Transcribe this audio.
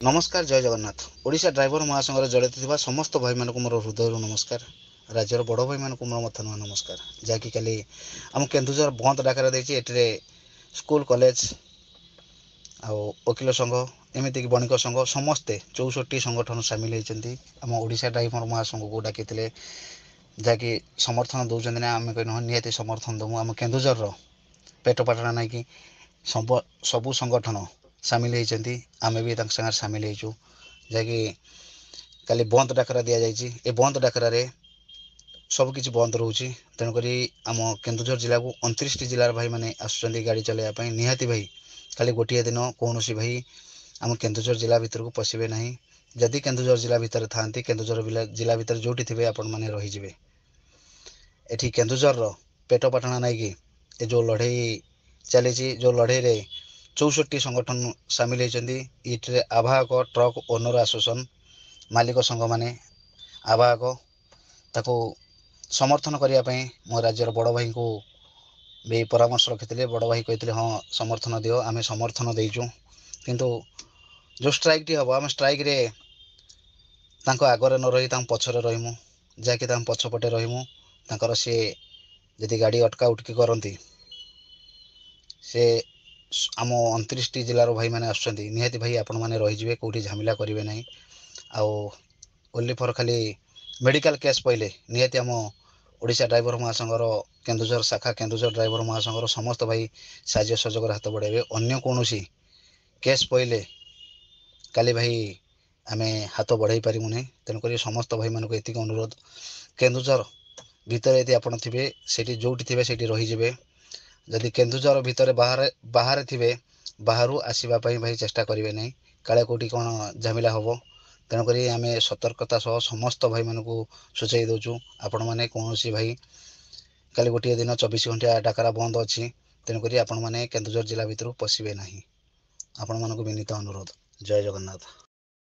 ନମସ୍କାର, ଜୟ ଜଗନ୍ନାଥ। ଓଡ଼ିଶା ଡ୍ରାଇଭର ମହାସଂଘରେ ଜଡ଼ିତ ଥିବା ସମସ୍ତ ଭାଇମାନଙ୍କୁ ମୋର ହୃଦୟରୁ ନମସ୍କାର। ରାଜ୍ୟର ବଡ଼ ଭାଇମାନଙ୍କୁ ମୋର ମଧ୍ୟ ନମସ୍କାର। ଯାହାକି କାଲି ଆମ କେନ୍ଦୁଝର ବନ୍ଦ ଡାକରା ଦେଇଛି। ଏଥିରେ ସ୍କୁଲ, କଲେଜ ଆଉ ଓକିଲ ସଂଘ, ଏମିତିକି ବଣିକ ସଂଘ, ସମସ୍ତେ 64 ସଂଗଠନ ସାମିଲ ହେଇଛନ୍ତି। ଆମ ଓଡ଼ିଶା ଡ୍ରାଇଭର ମହାସଂଘକୁ ଡାକିଥିଲେ, ଯାହାକି ସମର୍ଥନ ଦେଉଛନ୍ତି ନା? ଆମେ କହିଲୁ ହଁ, ନିହାତି ସମର୍ଥନ ଦେବୁ। ଆମ କେନ୍ଦୁଝରର ପେଟ ପାଟଣା ନାଇକି ସବୁ ସଂଗଠନ ସାମିଲ ହେଇଛନ୍ତି। ଆମେ ବି ତାଙ୍କ ସାଙ୍ଗରେ ସାମିଲ ହେଇଛୁ। ଯାହାକି କାଲି ବନ୍ଦ ଡାକରା ଦିଆଯାଇଛି। ଏ ବନ୍ଦ ଡାକରାରେ ସବୁକିଛି ବନ୍ଦ ରହୁଛି। ତେଣୁକରି ଆମ କେନ୍ଦୁଝର ଜିଲ୍ଲାକୁ 29ଟି ଜିଲ୍ଲାର ଭାଇମାନେ ଆସୁଛନ୍ତି ଗାଡ଼ି ଚଲାଇବା ପାଇଁ। ନିହାତି ଭାଇ, ଖାଲି ଗୋଟିଏ ଦିନ କୌଣସି ଭାଇ ଆମ କେନ୍ଦୁଝର ଜିଲ୍ଲା ଭିତରକୁ ପଶିବେ ନାହିଁ। ଯଦି କେନ୍ଦୁଝର ଜିଲ୍ଲା ଭିତରେ ଥାଆନ୍ତି, କେନ୍ଦୁଝର ଜିଲ୍ଲା ଭିତରେ ଯେଉଁଠି ଥିବେ ଆପଣମାନେ ରହିଯିବେ। ଏଠି କେନ୍ଦୁଝରର ପେଟ ପାଟଣା ନାଇକି ଏ ଯେଉଁ ଲଢ଼େଇ ଚାଲିଛି, ଯେଉଁ ଲଢ଼େଇରେ 64 ସଂଗଠନ ସାମିଲ ହେଇଛନ୍ତି, ଏଥିରେ ଆବାହକ ଟ୍ରକ୍ ଓନର୍ ଆସୋସିଏସନ୍, ମାଲିକ ସଂଘମାନେ ଆବାହକ, ତାକୁ ସମର୍ଥନ କରିବା ପାଇଁ ମୋ ରାଜ୍ୟର ବଡ଼ ଭାଇଙ୍କୁ ବି ପରାମର୍ଶ ରଖିଥିଲେ। ବଡ଼ ଭାଇ କହିଥିଲେ, ହଁ, ସମର୍ଥନ ଦିଅ। ଆମେ ସମର୍ଥନ ଦେଇଛୁ। କିନ୍ତୁ ଯେଉଁ ଷ୍ଟ୍ରାଇକ୍ଟି ହେବ, ଆମେ ଷ୍ଟ୍ରାଇକ୍ରେ ତାଙ୍କ ଆଗରେ ନ ରହି ତାଙ୍କ ପଛରେ ରହିମୁ, ଯାହାକି ତାଙ୍କ ପଛପଟେ ରହିମୁ। ତାଙ୍କର ସିଏ ଯଦି ଗାଡ଼ି ଅଟକା ଉଟକି କରନ୍ତି, ସେ ଆମ 29ଟି ଜିଲ୍ଲାର ଭାଇମାନେ ଆସୁଛନ୍ତି, ନିହାତି ଭାଇ ଆପଣମାନେ ରହିଯିବେ, କେଉଁଠି ଝାମେଲା କରିବେ ନାହିଁ। ଆଉ ଓନ୍ଲି ଫର୍ ଖାଲି ମେଡ଼ିକାଲ କେସ୍ ପଇଲେ ନିହାତି ଆମ ଓଡ଼ିଶା ଡ୍ରାଇଭର ମହାସଂଘର କେନ୍ଦୁଝର ଶାଖା, କେନ୍ଦୁଝର ଡ୍ରାଇଭର ମହାସଂଘର ସମସ୍ତ ଭାଇ ସାହାଯ୍ୟ ସହଯୋଗର ହାତ ବଢ଼ାଇବେ। ଅନ୍ୟ କୌଣସି କେସ୍ ପଇଲେ କାଲି ଭାଇ ଆମେ ହାତ ବଢ଼ାଇ ପାରିବୁ ନାହିଁ। ତେଣୁକରି ସମସ୍ତ ଭାଇମାନଙ୍କୁ ଏତିକି ଅନୁରୋଧ, କେନ୍ଦୁଝର ଭିତରେ ଯଦି ଆପଣ ଥିବେ, ସେଇଠି ଯେଉଁଠି ଥିବେ ସେଇଠି ରହିଯିବେ। ଯଦି କେନ୍ଦୁଝର ଭିତରେ ବାହାରେ ଥିବେ, ବାହାରୁ ଆସିବା ପାଇଁ ଭାଇ ଚେଷ୍ଟା କରିବେ ନାହିଁ, କାଳେ କେଉଁଠି କ'ଣ ଝାମେଲା ହେବ। ତେଣୁକରି ଆମେ ସତର୍କତା ସହ ସମସ୍ତ ଭାଇମାନଙ୍କୁ ସୂଚାଇ ଦେଉଛୁ, ଆପଣମାନେ କୌଣସି ଭାଇ କାଲି ଗୋଟିଏ ଦିନ 24 ଘଣ୍ଟା ଡାକରା ବନ୍ଦ ଅଛି, ତେଣୁକରି ଆପଣମାନେ କେନ୍ଦୁଝର ଜିଲ୍ଲା ଭିତରକୁ ପଶିବେ ନାହିଁ। ଆପଣମାନଙ୍କୁ ବିନୀତ ଅନୁରୋଧ। ଜୟ ଜଗନ୍ନାଥ।